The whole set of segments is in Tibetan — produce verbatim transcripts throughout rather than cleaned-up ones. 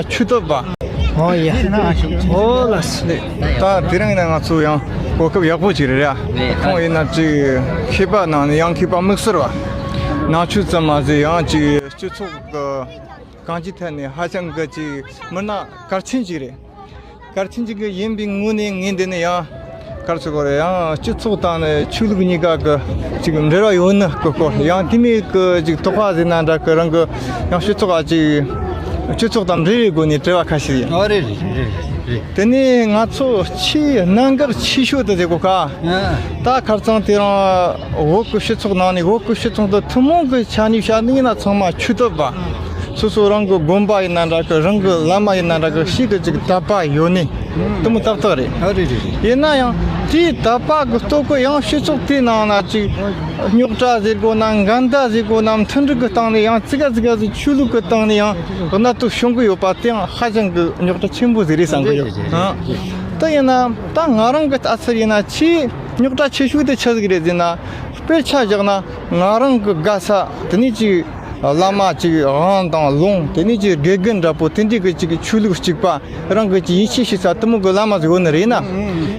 ཆུ་ཐོབ་པ། ཨོ་ཡ། ཨོ་ལ་སི། ད་དེ་རིང་ཡིན་ན་ང་ཚོ་ཡང་གོ་སྐབས་ཡག་པོ་ཅིག་རེད་ཡ། ཁོང་ཡིན་ན་ཅིག་མཁས་པ་ནང་ནས་ཡང་མཁས་པ་དམིགས་བསལ་བ། ནང་ཆོས་ཙམ་མ་ཟད་ཡང་ཅིག་སྤྱི་ཚོགས་ཀྱི་གང་ཅིའི་ཐད་ནས་ཧ་ཅང་གི་ཅིག་མི་སྣ་གལ་ཆེན་ཅིག་རེད། གལ་ཆེན་ཅིག་ཡིན་པའི་ངོས་ནས་ངས་འདི་ནས་ཡང་ག་རེ་ཟེར་དགོས་རེད། ཡང་སྤྱི་ཚོགས་དང་ནི་ཆོས་ལུགས་གཉིས་ཀ་གི་ཅིག་འབྲེལ་བ་ཡོད་ནི་གི་སྐོར། ཡང་དེ་མིན་གི་ཅིག་དོགས་པ་ཟེར་ན་འདྲ་གི། རང་གི་ཡང་སྤྱི་ཚོགས་ཨ་ཅིག་སྤྱི་ཚོགས་དང་འབྲེལ་བའི་སྒོ་ནས་དྲི་བ་ཁ་ཤས་ཡིན། ཨ་རེད་རེད་རེད་རེད། དེ་ནས་ང་ཚོ་ཆེས་གནད་འགག་ཆེ་ཤོས་དེ་ཟེར་དགོས་ཀ། ཨ། ད་ཁ་རྩང་དེ་རིང་བོད་ཀྱི་སྤྱི་ཚོགས་ནང་ནས་བོད་ཀྱི་སྤྱི་ཚོགས་འདི་ཐུན་མོང་གི་ཆ་ནས་བཤད་ནི་ཡིན་ན་ཚང་མ་ཆོས་དད་པ། སོ་སོ་རང་གི་དགོན་པ་ཡིན་ན་འདྲ་གི། རང་གི་བླ་མ་ཡིན་ན་འདྲ་གི། ཞིག་གི་ཅིག་དད་པ་ཡོད་ནི་དེ་མོ་ཏག་ཏག་རེད། ཨ་རེད་རེད་རེད། ཡིན་ན་ཡང་དེའི་དད་པ་གི་སྟོབས་ཀྱིས་ཡང་སྤྱི་ཚོགས་དེའི་ནང་ན་ཅིག་རྙོག་དྲ་ཟེར་དགོས་ན། འགལ་ཟླ་ཟེར་དགོས་ན། མཐུན་སྒྲིལ་གི་སྟེང་ནས་ཡང་ཙི་ག་ཙི་ག་ཟིག་ཆོས་ལུགས་གི་སྟེང་ནས་ཡང་གནད་དོན་བྱུང་གི་ཡོད་པ་དེ་ཡང་ཧ་ཅང་གི་རྙོག་དྲ་ཆེན་པོ་ཟིག་རེད་བསམ་གི་ཡོད། རེད་རེད་རེད། ཨ། ད་ཡིན་ན་ད་ང་རང་གི་ལྟ་ཚུལ་ཡིན་ན་ཆེས་རྙོག་དྲ་ཆེ་ཤོས་དེ་ཆི་ཟིག་རེད་ཟེར་ན། དཔེར་ཆ་བཞག་ན་ང་རང་གི་དགའ་ས་དེ་ནས་ཅིག་བླ་མ་ཅིག་དབང་དང་ལུང་། དེ་ནས་ཅིག་དགེ་རྒན་འདྲ་པོ་དེ་འདྲའི་གི་ཅིག་ཆོས་ལུགས་གཅིག་པ། རང་གི་ཅིག་ཡིད་ཆེས་བྱེད་ས་དེ་མོ་གི་བླ་མ་ཟིག་ཡོད་ནི་རེད་ན།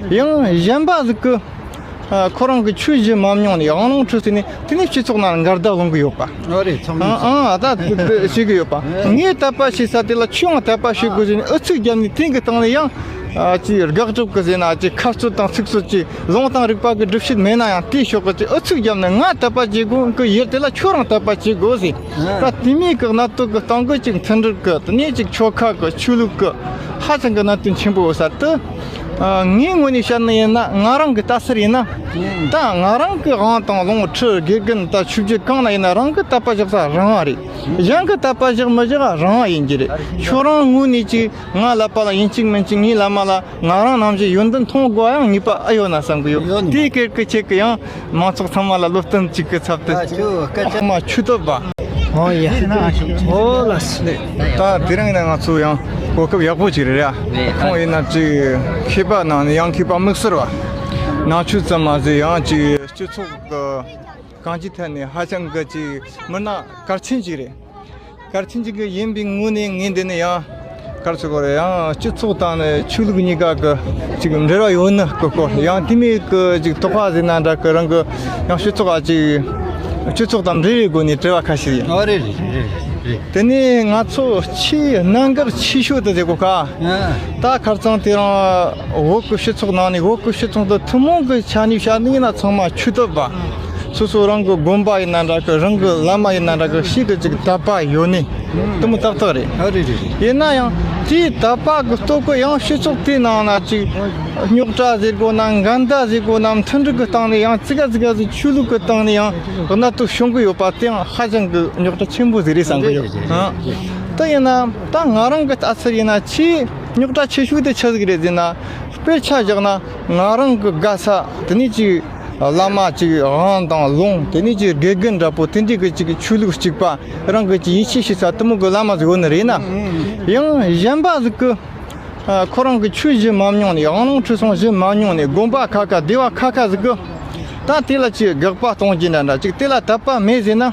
ཡང་གཞན་པ་ཟིག་གི་ཨ། ཁོ་རང་གི་ཆོས་ཞུ་མ་མྱོང་ནས་དབང་ལུང་ཁྲིད་ཟིན་ནས་དེ་ནས་སྤྱི་ཚོགས་ནང་འགལ་ཟླ་ལངས་གི་ཡོད་པ། ཨ་རེད། ཚང་མས། ཨ་ཨ། ད་བྱེད་གི་ཡོད་པ། ངས་དད་པ་བྱེད་ས་དེ་ལ་ཁྱོད་ཡང་དད་པ་བྱེད་དགོས་ཟེར་ནས་ཨུ་ཚུགས་བརྒྱབ་ནས། དེང་གི་སྟེང་ནས་ཡང་ཨ་ཅིག་དགག་སྒྲུབ་གི་ཟེར་ན་ཅིག་ཁ་རྩོད་དང་ཚིག་རྩོད་ཀྱི། ལུང་དང་རིགས་པ་གི་སྒྲུབ་བྱེད་མེད་ན་ཡང་དེའི་ཕྱོགས་གི་ཅིག་ཨུ་ཚུགས་བརྒྱབ་ནས་ང་དད་པ་བྱེད་དགོས་གི་ཡོད། དེ་ལ་ཁྱོད་རང་དད་པ་བྱེད་དགོས་ཟེར། ད་དེ་མིན་གི་གནད་དོན་གི་སྟེང་གི་ཅིག་མཐུན་སྒྲིལ་གི། དེ་ནས་ཅིག་ཆོལ་ཁ་གི་ཆོས་ལུགས་གི་ཧ་ཅང་གི་གནད་དོན་ཆེན་པོ་ཡོད་ས་དེ། ཨ། ངའི་ངོས་ནས་བཤད་ནི་ཡིན་ན། ང་རང་གི་ལྟ་ཚུལ་ཡིན་ན། ད་ང་རང་གི་དབང་དང་ལུང་ཁྲིད་དགེ་རྒན་དང་ཆོས་བརྒྱུད་གང་ན་ཡིན་ན་རང་གི་དད་པ་བཞག་ས་རང་རེད། གཞན་གི་དད་པ་བཞག་མི་བཞག་རང་ཡིན་གྱི་རེད། ཁྱོད་རང་ངོས་ནས་ཅིག་ང་ལབ་པ་ལ་ཡིན་གཅིག་མིན་གཅིག་ངའི་བླ་མ་ལ་ང་རང་ནང་བཞིན་ཡོན་ཏན་མཐོང་དགོས་ཡང་ངེས་པ་ཨེ་ཡོད་ན་བསམ་གི་ཡོད། ཡོད་ནི། དེའི་སྐད་ཀྱི་ཆེད་ཀྱི་ཡང་མང་ཚོགས་ཚང་མ་ལ་བློ་བསྟན་གཅིག་གི་ཚབ་ཏུ། ཨ། ཁྱོད་སྐད་ཆ། ཚང་མ་ཆོས་དད་པ། ཨོ་ཡ། ཨོ་ལ་སི། ད་དེ་རིང་ཡིན་ན་ང་ཚོ་ཡང་གོ་སྐབས་ཡག་པོ་ཅིག་རེད་ཡ། ཁོང་ཡིན་ན་ཅིག་མཁས་པ་ནང་ནས་ཡང་མཁས་པ་དམིགས་བསལ་བ། ནང་ཆོས་ཙམ་མ་ཟད་ཡང་ཅིག་སྤྱི་ཚོགས་ཀྱི་གང་ཅིའི་ཐད་ནས་ཧ་ཅང་གི་ཅིག་མི་སྣ་གལ་ཆེན་ཅིག་རེད། གལ་ཆེན་ཅིག་ཡིན་པའི་ངོས་ནས་ངས་འདི་ནས་ཡང་ག་རེ་ཟེར་དགོས་རེད། ཡང་སྤྱི་ཚོགས་དང་ནི་ཆོས་ལུགས་གཉིས་ཀ་གི་ཅིག་འབྲེལ་བ་ཡོད་ནི་གི་སྐོར། ཡང་དེ་མིན་གི་ཅིག་དོགས་པ་ཟེར་ན་འདྲ་གི། རང་གི་ཡང་སྤྱི་ཚོགས་ཨ་ཅིག་སྤྱི་ཚོགས་དང་འབྲེལ་བའི་སྒོ་ནས་དྲི་བ་ཁ་ཤས་ཡིན། ཨ་རེད་རེད་རེད་རེད། དེ་ནས་ང་ཚོ་ཆེས་གནད་འགག་ཆེ་ཤོས་དེ་ཟེར་དགོས་ཀ། ཨ། ད་ཁ་རྩང་དེ་རིང་བོད་ཀྱི་སྤྱི་ཚོགས་ནང་ནས། བོད་ཀྱི་སྤྱི་ཚོགས་འདི་ཐུན་མོང་གི་ཆ་ནས་བཤད་ནི་ཡིན་ན་ཚང་མ་ཆོས་དད་པ། སོ་སོ་རང་གི་དགོན་པ་ཡིན་ན་འདྲ་གི། རང་གི་བླ་མ་ཡིན་ན་འདྲ་གི། ཞིག་གི་ཅིག་དད་པ་ཡོད་ནི་དེ་མོ་ཏག་ཏག་རེད། ཨ་རེད་རེད་རེད། ཡིན་ན་ཡང་དེའི་དད་པ་གི་སྟོབས་ཀྱིས་ཡང་སྤྱི་ཚོགས་དེའི་ནང་ན་ཅིག་རྙོག་དྲ་ཟེར་དགོས་ན། འགལ་ཟླ་ཟེར་དགོས་ན། མཐུན་སྒྲིལ་གི་སྟེང་ནས་ཡང་ཙི་ག་ཙི་ག་ཟིག་ཆོས་ལུགས་གི་སྟེང་ནས་ཡང་གནད་དོན་བྱུང་གི་ཡོད་པ་དེ་ཡང་ཧ་ཅང་གི་རྙོག་དྲ་ཆེན་པོ་ཟིག་རེད་བསམ་གི་ཡོད། རེད་རེད་རེད། ཨ། ད་ཡིན་ན་ད་ང་རང་གི་ལྟ་ཚུལ་ཡིན་ན་ཆེས་རྙོག་དྲ་ཆེ་ཤོས་དེ་ཆི་ཟིག་རེད་ཟེར་ན། དཔེར་ཆ་བཞག་ན་ང་རང་གི་དགའ་ས་དེ་ནས་ཅིག་བླ་མ་ཅིག་དབང་དང་ལུང་། དེ་ནས་ཅིག་དགེ་རྒན་འདྲ་པོ་དེ་འདྲའི་གི་ཅིག་ཆོས་ལུགས་གཅིག་པ། རང་གི་ཅིག་ཡིད་ཆེས་བྱེད་ས་དེ་མོ་གི་བླ་མ་ཟིག་ཡོད་ནི་རེད་ན། ཡང་གཞན་པ་ཟིག་གི་ཨ། ཁོ་རང་གི་ཆོས་ཞུ་མ་མྱོང་ནས། དབང་ལུང་ཁྲིད་གསུམ་ཞུ་མ་མྱོང་ནས། དགོན་པ་ཁ་ཁ་སྡེ་བ་ཁ་ཁ་ཟིག་གི་ད་དེ་ལ་ཅིག་དགག་པ་གཏོང་རྒྱུ་འདྲ་འདྲ་ཅིག་དེ་ལ་དད་པ་མེད་ཟེར་ན།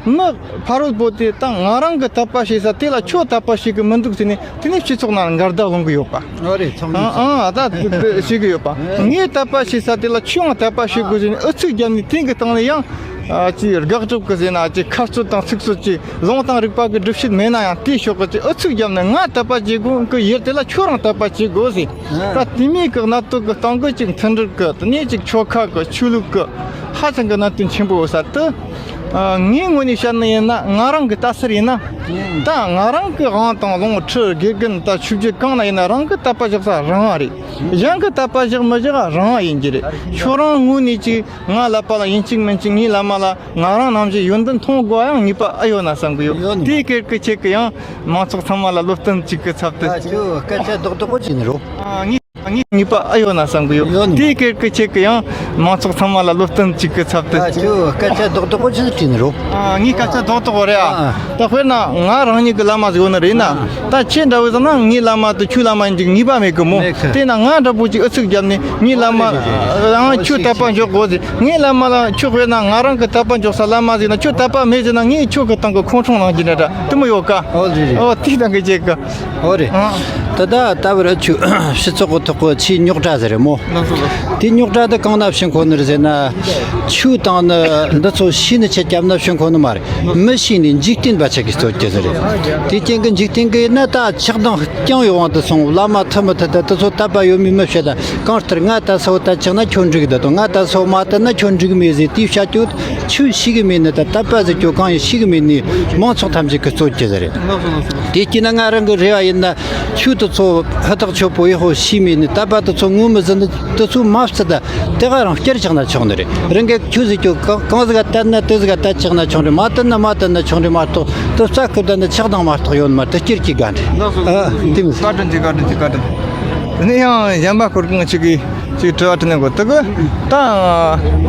མི་ཕ་རོལ་པོ་དེ་ད་ང་རང་གི་དད་པ་བྱེད་ས་དེ་ལ་ཁྱོད་དད་པ་བྱེད་གི་མི་འདུག་ཟེར་ནས་དེ་ནས་སྤྱི་ཚོགས་ནང་འགལ་ཟླ་ལངས་གི་ཡོད་པ། ཨ་རེད། ཚང་མས། ཨ་ཨ། ད་བྱེད་གི་ཡོད་པ། ངས་དད་པ་བྱེད་ས་དེ་ལ་ཁྱོད་ཡང་དད་པ་བྱེད་དགོས་ཟེར་ནས་ཨུ་ཚུགས་བརྒྱབ་ནས་དེང་གི་སྟེང་ནས་ཡང་ཨ་ཅིག་དགག་སྒྲུབ་གི་ཟེར་ན་ཅིག་ཁ་རྩོད་དང་ཚིག་རྩོད་ཀྱི། ལུང་དང་རིགས་པ་གི་སྒྲུབ་བྱེད་མེད་ན་ཡང་དེའི་ཕྱོགས་གི་ཅིག་ཨུ་ཚུགས་བརྒྱབ་ནས་ང་དད་པ་བྱེད་དགོས་གི་ཡོད། དེ་ལ་ཁྱོད་རང་དད་པ་བྱེད་དགོས་ཟེར། ད་དེ་མིན་གི་གནད་དོན་གི་སྟེང་གི་ཅིག་མཐུན་སྒྲིལ་གི། དེ་ནས་ཅིག་ཆོལ་ཁ་གི་ཆོས་ལུགས་གི་ཧ་ཅང་གི་གནད་དོན་ཆེན་པོ་ཡོད་ས་དེ། ཨ། ངའི་ངོས་ནས་བཤད་ནི་ཡིན་ན། ང་རང་གི་ལྟ་ཚུལ་ཡིན་ན། ད་ང་རང་གི་དབང་དང་ལུང་ཁྲིད་དགེ་རྒན་དང་ཆོས་བརྒྱུད་གང་ན་ཡིན་ན་རང་གི་དད་པ་བཞག་ས་རང་རེད། གཞན་གི་དད་པ་བཞག་མི་བཞག་རང་ཡིན་གྱི་རེད། ཁྱོད་རང་ངོས་ནས་ཅིག་ང་ལབ་པ་ལ་ཡིན་གཅིག་མིན་གཅིག་ངའི་བླ་མ་ལ་ང་རང་ནང་བཞིན་ཡོན་ཏན་མཐོང་དགོས་ཡང་ངེས་པ་ཨེ་ཡོད་ན་བསམ་གི་ཡོད། ཡོད་ནི། དེའི་སྐད་ཀྱི་ཆེད་ཀྱི་ཡང་མང་ཚོགས་ཚང་མ་ལ་བློ་བསྟན་གཅིག་གི་ཚབ་ཏུ། ཨ། ཁྱོད་སྐད་ཆ་རྡོག་རྡོག་པོ་ཅིག་ནི་རོ། ཨ། ངས། ངས་ངེས་པ་ཨེ་ཡོད་ན་བསམ་གི་ཡོད། ཡོད་ནི། དེའི་སྐད་ཀྱི་ཆེད་ཀྱི་ཡང་མང་ཚོགས་ཚང་མ་ལ་བློ་བསྟན་གཅིག་གི་ཚབ་ཏུ། ཨ་ཁྱོད་སྐད་ཆ་རྡོག་རྡོག་པོ་ཅི་ཟིག་དྲིས་ནི་རོ། ཨ། ངའི་སྐད་ཆ་རྡོག་རྡོག་རེད་ཨ། ཨ། ད་དཔེར་ན་ང་རང་ཉིད་ཀྱི་བླ་མ་ཟིག་ཡོད་ནི་རེད་ན། ཨ། ད་ཁྱེད་འདྲ་བོ་ཟིག་ན་ངའི་བླ་མ་དེ་ཁྱོའི་བླ་མ་ཡིན་གྱི་ངེས་པ་མེད་གི་མོ། མེད་གི། དེས་ན་ང་འདྲ་པོ་ཅིག་ཨུ་ཚུགས་བརྒྱབ་ནས་ངའི་བླ་མ་རེད་རེད་རེད། རང་ཁྱོད་དད་པ་འཇོག་དགོས་ཟེར། ངའི་བླ་མ་ལ་ཁྱོད་དཔེར་ན་ང་རང་གི་དད་པ་འཇོག་ས་བླ་མ་ཟིག་ན། ཁྱོད་དད་པ་མེད་ཟེར་ན་ངས་ཁྱོད་ཀྱི་སྟེང་གི་ཁོང་ཁྲོ་ལངས་ཀྱི་འདྲ་འདྲ་དེ་མོ་ཡོད་ཀ། ཨོ་རེད་རེད། ཨོ་དེའི་སྟེང་གི་ཅིག་གི། ཨོ་རེད། ཨ། ད་ལྟ་ད་བར་ཆུ་སྤྱི་ཚོགས་ཀྱི་ཐོག་གི་ཆེས་རྙོག་དྲ་ཟེར་རེད་མོ། ལགས་སོ་ལགས་སོ། དེ་རྙོག་དྲ་དེ་གང་ན་བྱུང་ཁོ་ནི་རེད་ཟེར་ན། ཆོས་དང་ནི་འདི་ཚོ་ཤེས་ནི་ཆེད་རྒྱབ་ན་བྱུང་ཁོ་ནི་མ་རེད། མི་ཤེས་ནི་འཇིག་རྟེན་པ་ཆ་གིས་རྩོད་ཀྱི་ཟེར་རེད། དེ་རྐྱེན་གྱིས་འཇིག་རྟེན་གྱི་ན་ད་ཆགས་སྡང་རྐྱང་ཡོང་བ་དུ་སོང་། བླ་མ་ཐུབ་མི་ཐུབ་ད་དེ་ཚོ་དད་པ་ཡོད་མེད་མི་ཤེས། ད་གང་ལྟར་ང་ད་སོ་ད་ཆགས་ན་ཁྱོད་འགྲིག་ད་དང་། ང་ད་སོ་མ་ད་ན་ཁྱོད་འགྲིག་མེད་ཟེར། དེའི་བྱ་སྤྱོད་ཆོས་ཤེས་གི་མེད་ནི་ད་དད་པ་ཟེར་རྒྱུ་གང་ཡིན་ཤེས་གི་མེད་ནི་མང་ཚོགས་ཐམས་ཅད་ཀྱིས་རྩོད་ཀྱི་ཟེར་རེད། ལགས་སོ་ལགས་སོ། དེ་སྐྱིད་ན་ང་རང་གི་རེ་བ་ཡིན་ན། ཆོས་དེ་ཚོ་ཧུར་ཐག་ཆོད་པོ་ཡག་པོ་ཤེས་མེད་ནི། དད་པ་དེ་ཚོ་ངོ་མི་ཟིན་ནི་དེ་ཚོ་མ་བརྩི་ད་དེ་ག་རང་བསྐྱར་ཆགས་ན་ཆོག་ནི་རེད། རང་གིས་ཆོས་ཟེར་རྒྱུ་གང་གང་ཟིག་ག་དད་ན་དེ་ཟིག་ག་དད་ཆགས་ན་ཆོག་རེད། མ་དད་ན་མ་དད་ན་ཆོག་རེད་མ་གཏོགས། དེ་རྩ་ཁུར་ད་ནི་ཆགས་སྡང་མ་གཏོགས་ཡོད་མ་རེད། དེ་སྐྱིད་ཀྱི་དགའ་འདྲི། ལགས་སོ། ཨ། དེ་མི་བཀའ་དྲིན་ཆེ། བཀའ་དྲིན་ཆེ། བཀའ་དྲིན། དེ་ནས་ཡང་གཞན་པ་ཁོར་གང་ཅིག་གིས་ཅིག་དྲི་བ་དྲིས་ནས་གོ། དེ་གི་ད་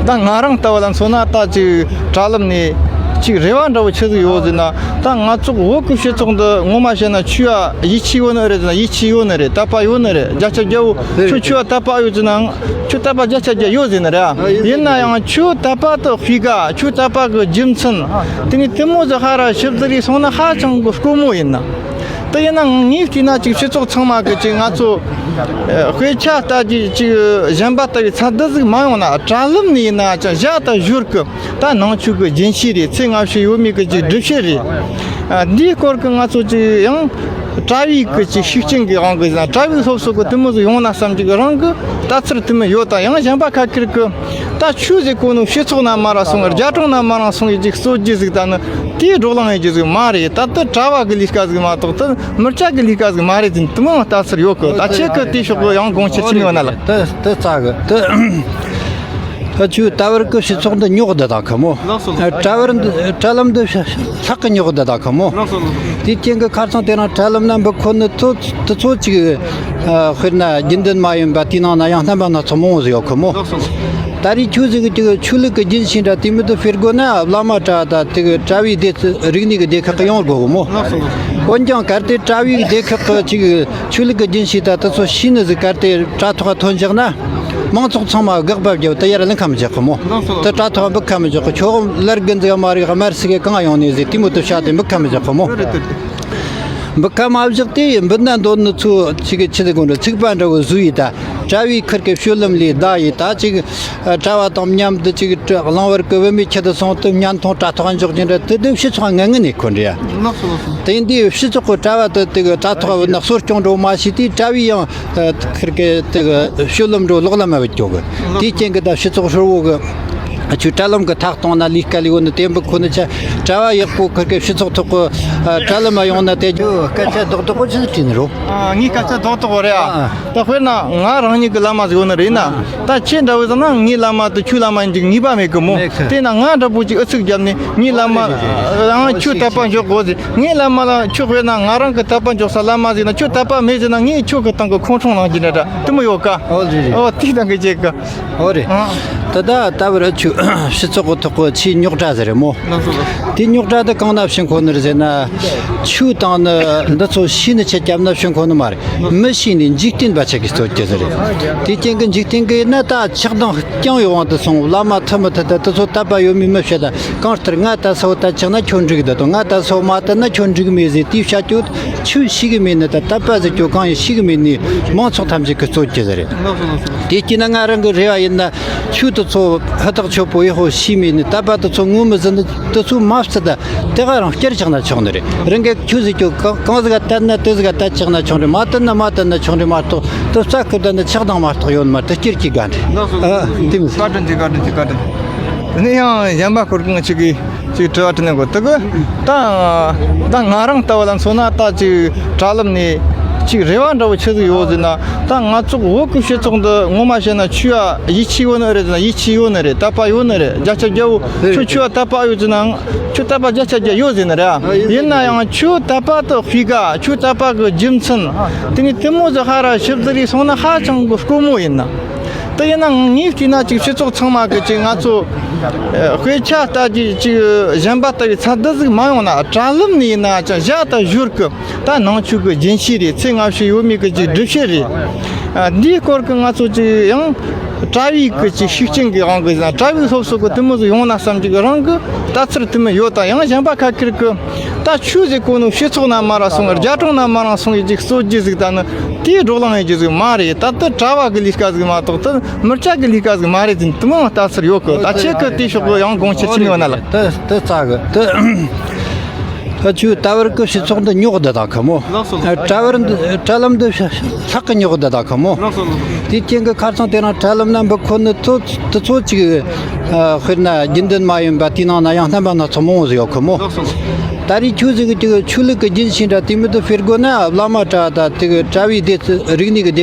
ད་ང་རང་ལྟ་བུ་ལ་མཚོན་ན། ད་ཅིག་དྲ་ལམ་ནས་ཅིག་རེ་བ་འདྲ་བོ་ཆི་ཟིག་ཡོད་ཟེར་ན། ད་ང་ཚོ་བོད་ཀྱི་སྤྱི་ཚོགས་འདི་ངོ་མ་བཤད་ན་ཆོས་ཡ་ཡིད་ཆེས་ཡོད་ནི་རེད་ཟེར་ན་ཡིད་ཆེས་ཡོད་ནི་རེད། དད་པ་ཡོད་ནི་རེད། བརྒྱ་ཆ་བརྒྱ་བོ་ཁྱོད་ཆོས་ཡ་དད་པ་ཡོད་ཟེར་ན་ཁྱོད་དད་པ་བརྒྱ་ཆ་བརྒྱ་ཡོད་ཟེར་ནི་རེད། ཡིན་ན་ཡང་ཁྱོད་དད་པ་དེ་སྤུས་ཀ། ཁྱོད་དད་པ་གི་རྒྱུ་མཚན་དེ་ནི་དེ་མོ་ཟིག་ཧ་ར་ཞིབ་ཟིག་རེ་སོང་ན་ཧ་ཅང་གི་དཀོན་མོ་ཡིན་ན། དེ་ཡིན་ན་ངས་བལྟས་ན་ཅིག་སྤྱི་ཚོགས་ཚང་མ་གི་ཅིག་ང་ཚོ་ཨ་དཔེ་ཆ་ལྟ་རྒྱུ་ཅིག་གཞན་པ་ལྟ་བུའི་ཚད་འདི་ཟིག་མ་ཡོང་ན། དྲ་ལམ་ནས་ཡིན་ན་ཅང་བཞག་ད་བཞུར་གི། ད་ནང་ཆོས་ཀྱི་རྒྱུན་ཤེས་རེད། ཚེ་སྔ་ཕྱི་ཡོད་མེད་ཀྱི་ཅིག་སྒྲུབ་བྱེད་རེད། ཨ་འདིའི་སྐོར་གྱི་ང་ཚོ་ཅིག་ཡང་དྲ་བའི་གི་ཅིག་ཤུགས་རྐྱེན་གྱི་དབང་གིས་ན་དྲ་བའི་སློབ་གསོ་གི་དེ་མོ་ཟིག་ཡོང་ན་བསམ་གྱི་རང་གི་ལྟ་ཚུལ་དེ་མོ་ཡོད། ད་ཡང་གཞན་པ་ཁ་ཁེར་གི་ད་ཆོས་ཟེར་གོ་ནོ་སྤྱི་ཚོགས་ན་མ་ར་སོང་། རྒྱ་གྲོང་ན་མ་ར་སོང་ཡི་ཅིག་རྩོད་རྒྱུ་ཟིག་ད་ནི་དེའི་བགྲོ་གླེང་ཡི་རྒྱུ་ཟིག་མ་རེད། ད་དེ་དྲ་བ་གི་ལས་ཀ་ཟིག་མ་གཏོགས་དེ་མི་སྐྱ་གི་ལས་ཀ་ཟིག་མ་རེད་ཟེར་དེ་མོ་ལྟ་ཚུལ་ཡོད་གི། ད་ཁྱེད་ཀྱི་དེའི་ཕྱོགས་གི་ཡང་དགོངས་འཆར་ཅི་ཡོད་ན་ལ། དེ་དེ་རྩ་གི་དེ། ཨ་ཆོས་ད་བར་གི་སྤྱི་ཚོགས་འདི་རྙོག་བསྡད་ད་ཁ་མོ། ལགས་སོ་ལགས་སོ། དྲ་བར་འདི་དྲ་ལམ་འདི་ལྷག་གི་རྙོག་བསྡད་ད་ཁ་མོ། ལགས་སོ་ལགས་སོ། དེ་རྐྱེན་གི་ཁ་སང་དེ་རིང་དྲ་ལམ་ན་འབུ་ཁོ་ནི་ཚོ་དེ་ཚོ་ཅིག་ཨ་དཔེར་ན་རྒྱུན་ལྡན་མ་ཡིན་པ་དེའི་ནང་ན་ཡང་རྣམ་པ་སྣ་ཚོགས་མང་བོ་ཟིག་ཡོད་ཁ་མོ། ལགས་སོ་ལགས་སོ། ད་རེས་ཆོས་ཟིག་གི་ཅིག་ཆོས་ལུགས་ཀྱི་རྒྱུན་ཤེས་འདྲ་དེ་མི་དུ་ཕེར་དགོས་ན་བླ་མ་གྲྭ་ད་དེ་གི་གྲྭ་བའི་སྡེ་ཚན་རིག་གནས་ཀྱི་སྡེ་ཁག་གི་ཡོང་དགོས་གི་མོ། ལགས་སོ་ལགས་སོ། འོན་ཀྱང་གལ་ཏེ་གྲྭ་བའི་སྡེ་ཁག་གི་ཅིག་ཆོས་ལུགས་ཀྱི་རྒྱུན་ཤེས་ད་དེ་ཚོ་ཤེས་ནི་ཟིག་གལ་ཏེ་དྲ་ཐོག་ཐོན་བཞག་ན། མང་ཚོགས་ཚང་མ་དགག་པ་བརྒྱབ་དེ་ཡར་ལེན་ཁ་མི་རྒྱག་གི་མོ། ལགས་སོ་ལགས་སོ། དེ་དྲ་ཐོག་འབུད་ཁ་མི་རྒྱག་གི། ཁྱོད་ལར་གི་འཛིག་མ་རེད། དམར་སི་གེ་གང་ཡོང་ནས་ཟིག་དེ་མོ་དུ་བྱ་དེ་འབུད་ཁ་མི་རྒྱག་གི་མོ། རེད་རེད་རེད། འབུད་ཁ་མ་བཞག་དེ་འབུད་ན་འདོད་ནི་ཚོ་ཅིག་གི་ཆི་ཟིག་དགོངས་རེད། ཚིག་པ་འདྲ་བོ་བཟོས་ཡི་ད། གྲྭ་བའི་ཁུར་གི་སྤྱོད་ལམ་ལས་བདའ་ཡི་ད་ཅིག་གྲྭ་བ་དང་མཉམ་དུ་ཅིག་གླང་བར་གི་བུད་མེད་ཁྱི་དུ་སོང་དུ་བརྙན་ཐུང་དྲ་ཐོག་འཇོག་རྒྱུ་འདྲ་དེ་དེ་སྤྱི་ཚོགས་ངན་ངན་ནས་ཁོ་འདྲ་ཡ། ལགས་སོ་ལགས་སོ། དེ་འདི་སྤྱི་ཚོགས་གི་གྲྭ་བ་དེ་དེ་གི་དྲ་ཐོག་བུད་ན་གསོ་སྐྱོང་འགྲོ་མ་བྱས་དེ་གྲྭ་བའི་ཡང་ཁུར་གི་དེ་གི་སྤྱོད་ལམ་འགྲོ་ལོག་ལ་མ་བུད་ཀྱོག་གི། དེའི་རྐྱེན་གི་ད་སྤྱི་ཚོགས་ཧྲིལ་བོ་གི་ཆུ་དྲ་ལམ་གི་ཐག་གཏོང་ན་ལས་ཀ་ལས་བོ་ནི་དེ་འབུ་ཁོ་ནི་ཆ་གྲྭ་བ་ཡག་པོ་ཁུར་གི་སྤྱི་ཚོགས་ཐོག་གི་དྲ་ལམ་མ་ཡོང་ན་དེ་སྐད་ཆ་རྡོག་རྡོག་པོ་ཅི་ཟིག་དྲིས་ནི་རོ། ཨ། ངའི་སྐད་ཆ་རྡོག་རྡོག་རེད་ཨ། ཨ། ད་དཔེར་ན་ང་རང་ཉིད་ཀྱི་བླ་མ་ཟིག་ཡོད་ནི་རེད་ན། ཨ། ད་ཁྱེད་འདྲ་བོ་ཟིག་ན་ངའི་བླ་མ་དེ་ཁྱོའི་བླ་མ་ཡིན་གྱི་ངེས་པ་མེད་གི་མོ། མེད་གི། དེས་ན་ང་འདྲ་པོ་ཅིག་ཨུ་ཚུགས་བརྒྱབ་ནས་ངའི་བླ་མ་རང་ཁྱོད་དད་པ་འཇོག་དགོས་ཟེར། ངའི་བླ་མ་ལ་ཁྱོད་དཔེར་ན་ང་རང་གི་དད་པ་འཇོག་ས་བླ་མ་ཟིག་ན་ཁྱོད་དད་པ་མེད་ཟེར་ན་ངས་ཁྱོད་ཀྱི་སྟེང་གི་ཁོང་ཁྲོ་ལངས་ཀྱི་འདྲ་འདྲ་དེ་མོ་ཡོད་ཀ། ཨོ་རེད་རེད། ཨོ་དེའི་སྟེང་གི་ཅིག་གི། ཨོ་རེད། ཨ། ད་ལྟ་ད་བར་ཆུ་སྤྱི་ཚོགས་ཀྱི་ཐོག་གི་ཆེས་རྙོག་དྲ་ཟེར་རེད་མོ། ལགས་སོ་ལགས་སོ། དེ་རྙོག་དྲ་དེ་གང་ན་བྱུང་ཁོ་ནི་རེད་ཟེར་ན། ཆོས་དང་ནི་འདི་ཚོ་ཤེས་ནི་ཆེད་རྒྱབ་ན་བྱུང་ཁོ་ནི་མ་རེད། མི་ཤེས་ནི་འཇིག་རྟེན་པ་ཆ་གིས་རྩོད་ཀྱི་ཟེར་རེད། དེ་རྐྱེན་གི་འཇིག་རྟེན་གི་ན་ད་ཆགས་སྡང་རྐྱང་ཡོང་བ་དུ་སོང་། བླ་མ་ཐུབ་མི་ཐུབ་ད་དེ་ཚོ་དད་པ་ཡོད་མེད་མི་ཤེས། ད་གང་ལྟར་ང་ད་སོ་ད་ཆགས་ན་ཁྱོད་འགྲིག་ད་དང་། ང་ད་སོ་མ་ད་ན་ཁྱོད་འགྲིག་མེད་ཟེར། དེའི་བྱ་སྤྱོད་ཆོས་ཤེས་གི་མེད་ནི་ད་དད་པ་ཟེར་རྒྱུ་གང་ཡིན་ཤེས་གི་མེད་ནི་མང་ཚོགས་ཐམས་ཅད་གིས་རྩོད་ཀྱི་ཟེར་རེད། ལགས་སོ་ལགས་སོ། དེ་སྐྱིད་ན་ང་རང་གི་རེ་བ་ཡིན་ན། ཆོས་དེ་ཚོ་ཧུར་ཐག་ཆོད་པོ་ཡག་པོ་ཤེས་མེད་ནི། དད་པ་དེ་ཚོ་ངོ་མི་ཟིན་ནི་དེ་ཚོ་མ་བརྩི་ད་དེ་ག་རང་བསྐྱར་ཆགས་ན་ཆོག་ནི་རེད། རང་གིས་ཆོས་ཟེར་རྒྱུ་གང་གང་ཟིག་ག་དད་ན་དེ་ཟིག་ག་དད་ཆགས་ན་ཆོག་རེད། མ་དད་ན་མ་དད་ན་ཆོག་རེད་མ་གཏོགས་དེ་རྩ་ཁུར་ད་ནི་ཆགས་སྡང་མ་གཏོགས་ཡོད་མ་རེད། དེ་སྐྱིད་ཀྱི་དགའ་འདྲི། ལགས་སོ། ཨ། དེ་མི་བཀའ་དྲིན་ཆེ། བཀའ་དྲིན་ཆེ། བཀའ་དྲིན། དེ་ནས་ཡང་གཞན་པ་ཁོར་གང་ཅིག་གིས་ཅིག་དྲི་བ་དྲིས་ནས་གོ། དེ་གི་ད་ད་ང་རང་ལྟ་བུ་ལ་མཚོན་ན་ད་ཅིག་དྲ་ལམ་ནས་ ཅིག་རེ་བ་འདྲ་བོ་ཆི་ཟིག་ཡོད་ཟེར་ན། ད་ང་ཚོ་བོད་ཀྱི་སྤྱི་ཚོགས་འདི་ངོ་མ་བཤད་ན་ཆོས་ཡ་ཡིད་ཆེས་ཡོད་ནི་རེད་ཟེར་ན། ཡིད་ཆེས་ཡོད་ནི་རེད། དད་པ་ཡོད་ནི་རེད། བརྒྱ་ཆ་བརྒྱ་བོ་ཁྱོད་ཆོས་ཡ་དད་པ་ཡོད་ཟེར་ན། ཁྱོད་དད་པ་བརྒྱ་ཆ་བརྒྱ་ཡོད་ཟེར་ནི་རེད། ཡིན་ན་ཡང་ཁྱོད་དད་པ་དེ་སྤུས་ཀ། ཁྱོད་དད་པ་གི་རྒྱུ་མཚན་དེ་ནི་དེ་མོ་ཟིག་ཧ་ར་ཞིབ་ཟིག་རེད་སོང་ན་ཧ་ཅང་གི་དཀོན་མོ་ཡིན་ན། དེ་ཡིན་ན་ངས་བལྟས་ན་ཅིག་སྤྱི་ཚོགས་ཚང་མ་གི་ཅིག་ང་ཚོ་ཨ་དཔེ་ཆ་ལྟ་རྒྱུ་ཅིག་གཞན་པ་ལྟ་བུའི་ཚད་འདི་ཟིག་མ་ཡོང་ན། དྲ་ལམ་ནས་ཡིན་ན་ཅང་བཞག་ད་བཞུར་གི། ད་ནང་ཆོས་ཀྱི་རྒྱུན་ཤེས་རེད། ཚེ་སྔ་ཕྱི་ཡོད་མེད་ཀྱི་ཅིག་སྒྲུབ་བྱེད་རེད། ཨ་འདིའི་སྐོར་གྱི་ང་ཚོ་ཅིག་ཡང་དྲ་བའི་གི་ཅིག་ཤུགས་རྐྱེན་གྱི་དབང་གིས་ཟེར་ན། དྲ་བའི་སློབ་གསོ་གི་དེ་མོ་ཟིག་ཡོང་ན་བསམ་གྱི་རང་གི་ལྟ་ཚུལ་དེ་མོ་ཡོད། ད་ཡང་གཞན་པ་ཁ་ཁེར་གི་ད་ཆོས་ཟེར་གོ་ནོ་སྤྱི་ཚོགས་ན་མ་ར་སོང་བར་རྒྱ་གྲོང་ན་མ་ར་སོང་བའི་ཅིག་རྩོད་རྒྱུ་ཟིག་ད་ནི་དེའི་བགྲོ་གླེང་ཡེད་རྒྱུ་ཟིག་མ་རེད། ད་དེ་དྲ་བ་གི་ལས་ཀ་ཟིག་མ་གཏོགས་དེ་མི་སྐྱ་གི་ལས་ཀ་ཟིག་མ་རེད་ཟེར་ནས་དེ་མོ་ལྟ་ཚུལ་ཡོད་གི། ད་ཁྱེད་ཀྱི་དེའི་ཕྱོགས་གི་ཡང་དགོངས་འཆར་ཅི་ནས་ཡོད་ན་ལགས། དེ་དེ་རྩ་གི་དེ། ད་ཆོས་ད་བར་གི་སྤྱི་ཚོགས་འདི་རྙོག་བསྡད་ད་ཁ་མོ། ལགས་སོ། ལགས་སོ། དྲ་བར་འདི་དྲ་ལམ་འདི་ལྷག་གི་རྙོག་བསྡད་ད་ཁ་མོ། ལགས་སོ། ལགས་སོ། དེའི་རྐྱེན་གྱིས་ཁ་སང་དེ་རིང་དྲ་ལམ་ན་འབུ་འཁོར་ནི་ཚོ་དེ་ཚོ་ཅིག་ཨ་དཔེར་ན་རྒྱུན་ལྡན་མ་ཡིན་པ། དེའི་ནང་ན་ཡང་རྣམ་པ་སྣ་ཚོགས་མང་བོ་ཟིག་ཡོད་ཁ་མོ། ལགས་སོ། ད་རེས་ཁྱོད་ཟིག་གི་ཅིག་ཆོས་ལུགས་ཀྱི་རྒྱུན་ཤེས་འདྲ་དེ་མི་འདུག་ཕེར་དགོས་ན་བླ་མ་གྲྭ་ད་དེ་གི་གྲྭ་བའི་སྡེ་ཚན་རིག་གནས་ཀྱི་སྡེ།